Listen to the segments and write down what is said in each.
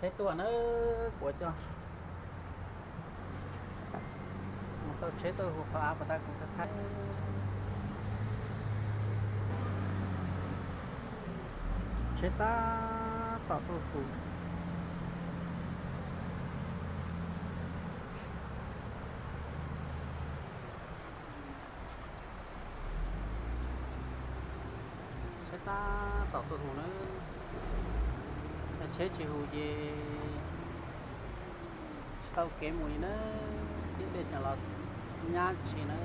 Tsheb tuaj na, kuv coj mus xauj tsheb tuaj hu qhov av puas tau kuv tau thaij. Tsheb tab tom tuaj hu. Tsheb tab tom tuaj hu na. Yog tsheb tsis hu ces tsis tau kev mus li na, tib dej tseem los nyab tshis na.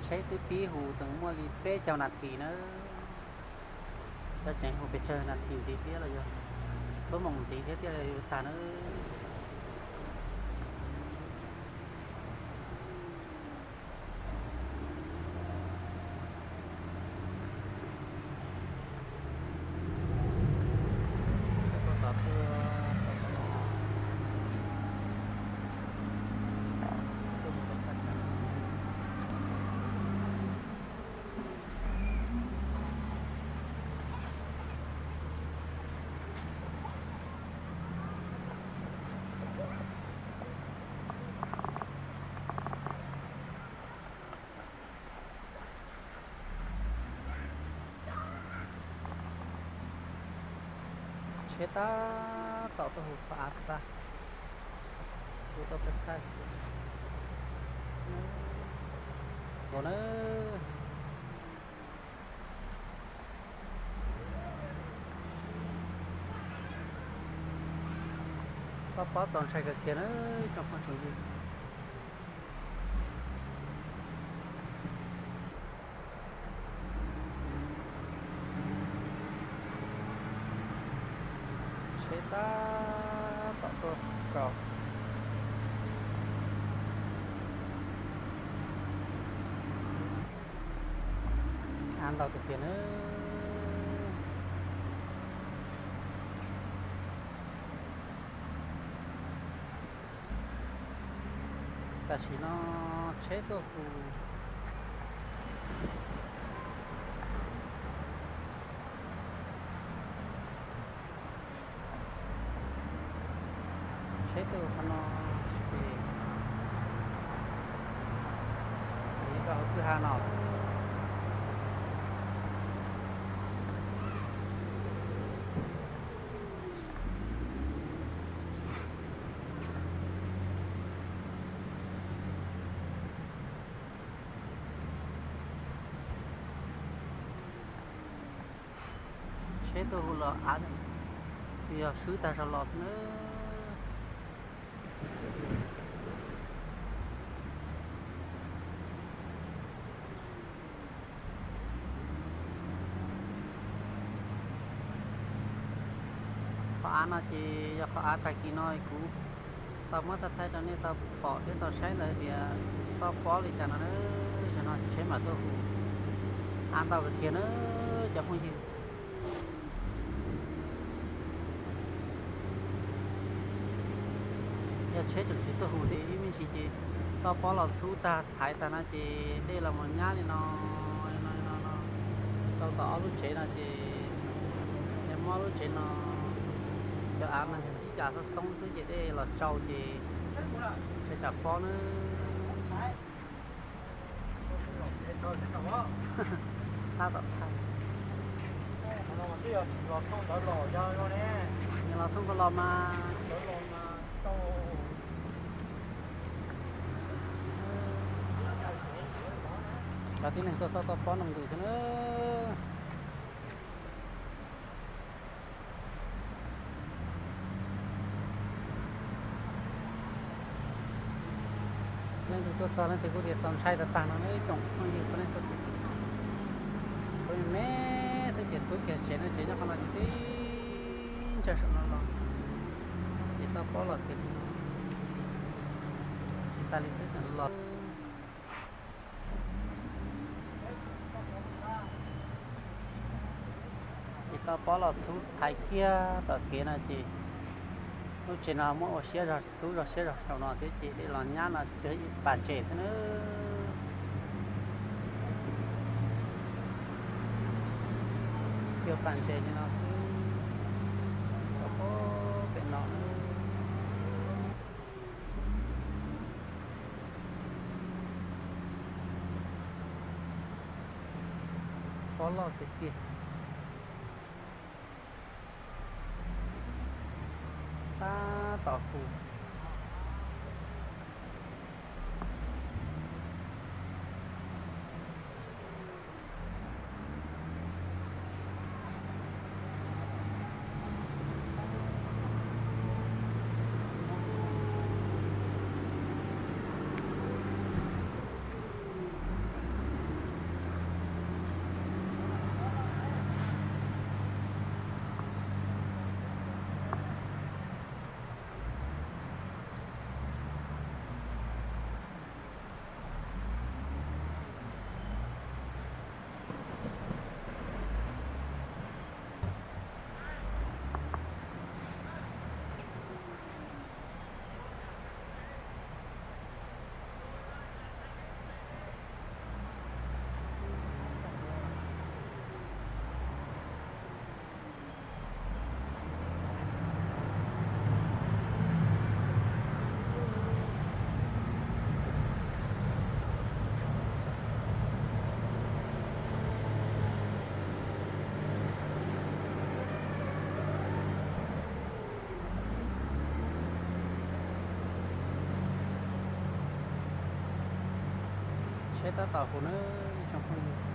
Tsheb twb pib hu tseem muaj li peb caug nas this na. Cov tseem hu pes tsawg nas this ntxiv thiab los yog xuab moos ntxiv thiab thiaj li tag na. Tsheb tab tom tuaj hu qhov av tag, hu tau peb thaij nkaus na. Toj pob txaus ntshai kawg kiag na tsoom phooj tsoom ywg. Tsheb tab tom tuaj kaus. Av ntau kawg kiag nawb. Tam sim no tsheb tuaj hu. Tsheb tuaj hu qhov no ces yog rau hauv kwj ha no. Tsheb tuaj hu los av, yog swb tag zog los xwb nawb. Qhov av no ces yog qhov av tag kis no kuv tau muab thaij thaij rau nej tau pom thiab tau saib ntawd tias toj pob li cas no na. Zaum no tsheb mam tuaj hu. Av ntau kawg kiag na cov phooj ywg. Yog tsheb tseem tsis tuaj hu ces ib me ntsis ces toj pob los txhub tag thaiv tag no ces dej los mus nyab li no, li no, li no, no rau tom ob lub tsev no ces, ces muab lub tsev no, cov av no ib cas xoob xoob xwb ces dej los tsau ces tsheb tsam pob na. Tab tom thaij. Nws los thooj ko los mas. Tib neeg tuaj xauj toj pob nroo ntws xwb na. Leej twg tuaj txog leej twg kuj tias txaus ntshai tag tag no na ib tsoom phooj ywg txhua leej txhua tus. Txhua me xwb ces txhub kiag tsev no, tsev nyob qhov no ces tib ntsawg saum no los, ces toj pob los tias tsis tas li xwb tseem los. Ces toj pob los txhub thaiv kiag tom kev no ces lub tsev no muab ua siab zog, txhub zog siab zog saum no thiab ces dej los nyab no tsuas ib pas ntses xwb na. Cuag pas ntses li no xwb, toj pob pem no. Pob loj tiag tiag. Tab tom hu. Tsheb tab tom hu nawb ib tsoom phooj ywg.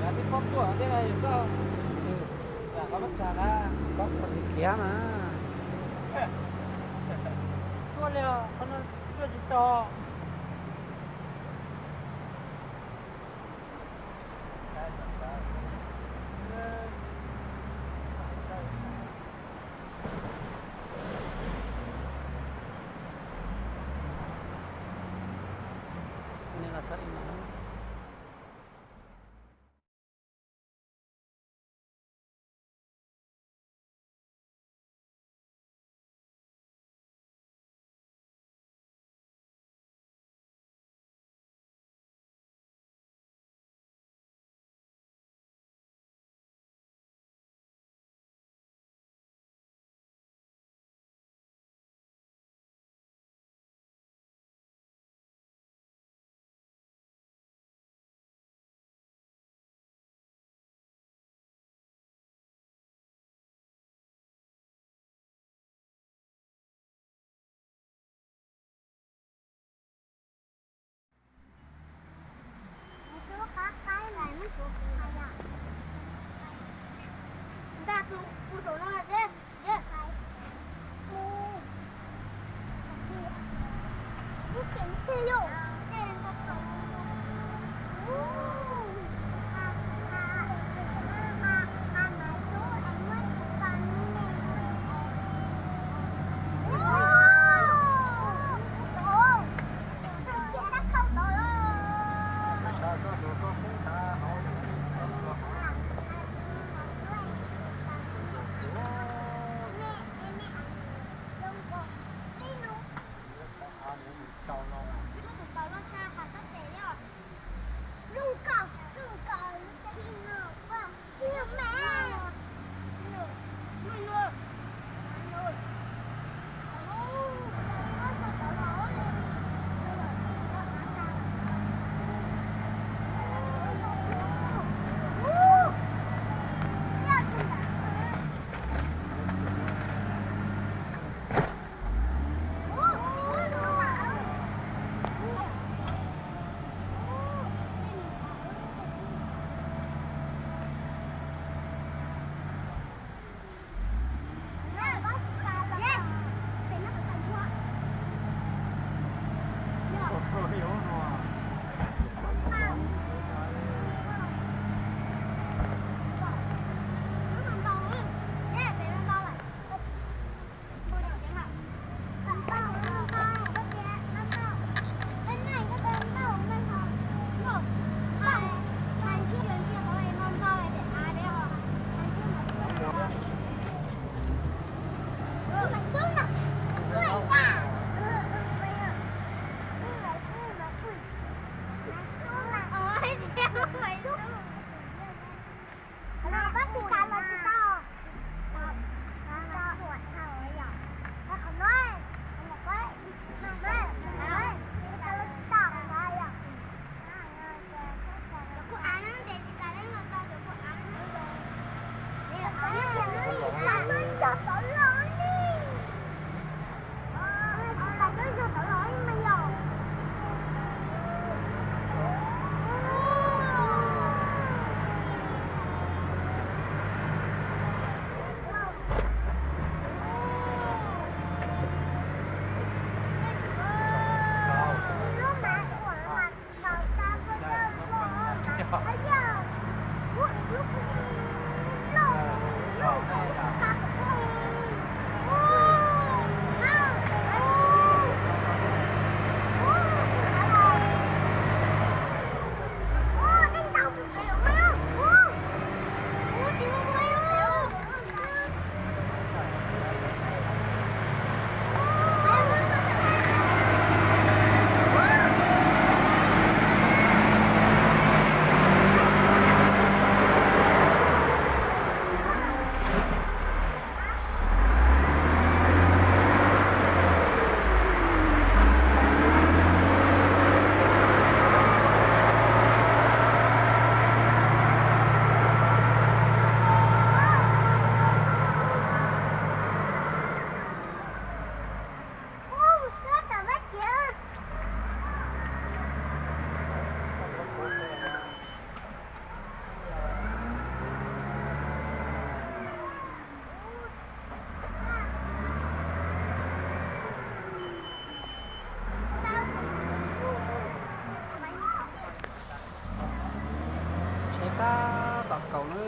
Yog tib pob tuaj thiab yog txoj, lam qhov lub tsag na, pob tuaj tiag tiag na. Tuaj li os, qhov no tuaj tsis tau. Tsheb tab tom kaus na.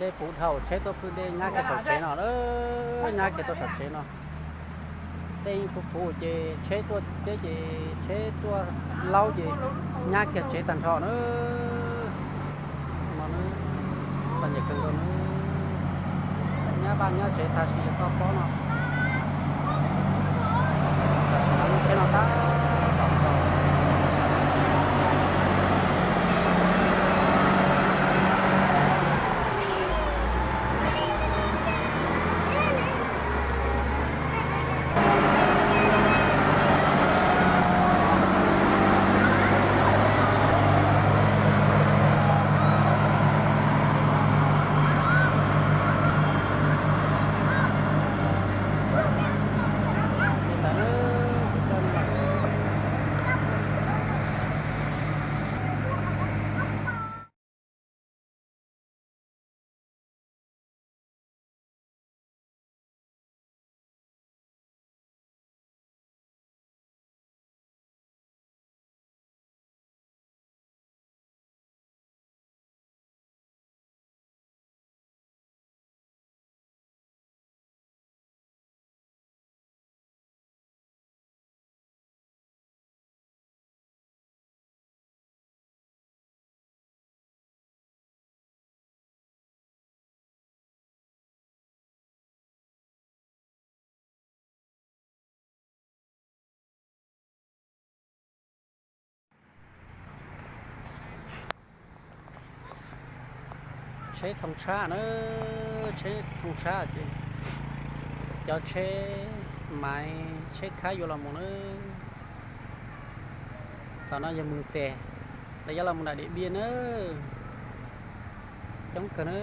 Dej puv dhau, tsheb tuaj pw dej nyab kiag saum tsev no, nyab kiag tuaj saum tsev no. Dej puv puv ces tsheb tuaj teb ces tsheb tuaj laub ces nyab kiag tsev tag nrho na. No, txom nyem kawg nkaus na. Nyab vaj nyab tsev tag sim li koj pom no. Tsheb no tab tom Tsheb thoob tshab na, tsheb thoob tshab ces cov tsheb maiv tsheb khab yuav los mus na. Tom no yog mus tes, lawv yuav los mus nram Diam Npiaj na. Coob kawg na.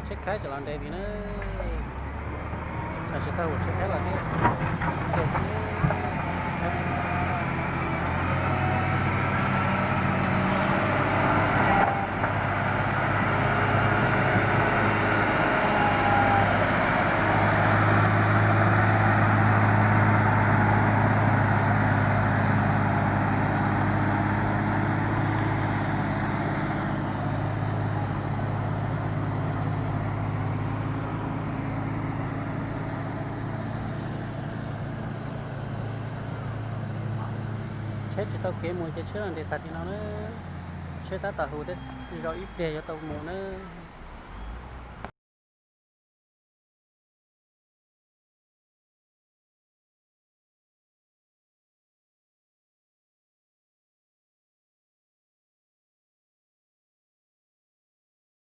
Tsheb khaib tseem los nres vim na, tsis tau hum tsheb khaib los thiab. Tsheb tsis tau kev mus ces tsheb los nres tag tim no na. Tsheb tab tom hum tej zaum ib pliag yuav tau mus na.